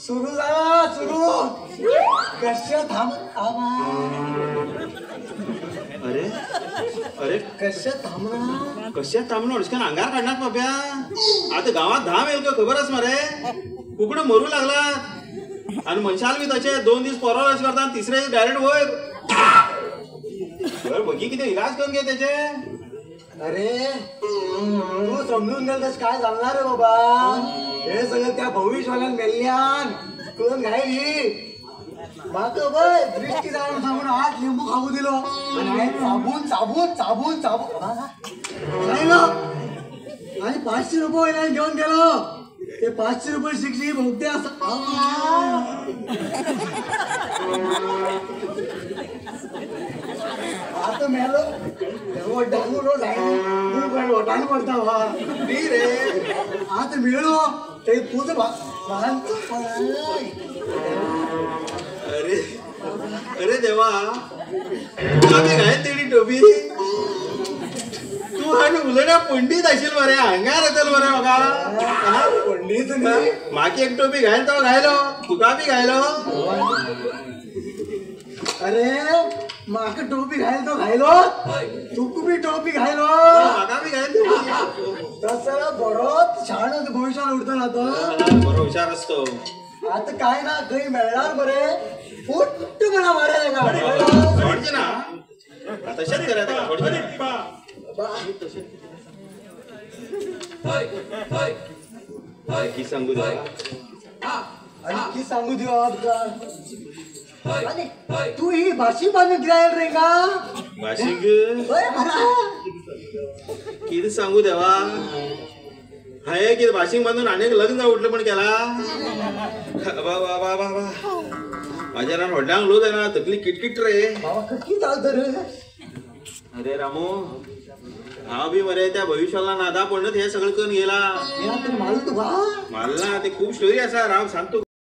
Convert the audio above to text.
सुरू झाला सुरू कशा थांब. अरे अरे कशा थांबणार कशा थांबणार अशें आंगार काडनात बाब्या. आतां गांवांत धाम येयलो खबर आसा मरे. कुकडो मरूं लागला आनी मनशाल बी तशें 2 दीस पोरो अशें करता तिसरे दीस डायरेक्ट वयर. बगी कितें इलाज करून घे तेचे. अरे तू समजून गेल तशें काय जालना रे बाबा. हे सगळं त्या भविष्यवाल्यान मेल्ल्यान करून घायली. म्हाका पळय दृष्टी जावन सांगून 8 लिंबू खाऊ दिलो आनी हांवें चाबून चाबून चाबून चाबून खायलो आनी 500 रुपये वयल्यान घेवन गेलो. ते 500 रुपये शिक्षी भोगते आसा. आतां मेलो वटान पडटा वा रे. आतां मेळो ते तुजो भांत पळय. अरे अरे देवा तुका घाय तेणी टोपी. तूं आनी उलयना पंडीत आशिल्लो मरे. हांगार येतलो मरे म्हाका पंडीत. म्हाका एक टोपी घायल तो घायलो तुका बी घायलो. अरे म्हाका टोपी घायल तो घायलो तुका बी टोपी घायलो म्हाका बी घायल. तसो बरोच शाण भविष्यान उरतो ना तो. बरो हुशार आसतो. आता काय ना खंय मेळणार बरे फुट्ट म्हणा मारे सोडचे ना तशेंच करा ताका सोडचे ना. की सांगू देवा आनी की सांगू देवा तुका. आनी तू ही भाशी बांदून कित्याक रे का भाशीक कितें सांगू देवा. हांवें कितें भाशीक बांदून आनीक लग्न उठलें पण केला. बा बा बा बा म्हाज्या रान व्हडल्यांक लोक येना तकली किटकिट रे. बाबा कितें जालें तर. अरे रामू हांव बी मरे त्या भविष्याला नादा पडूनच हे सगळें करून गेला. मारलं तुका मारला. ते खूब स्टोरी आसा राम सांग तुका.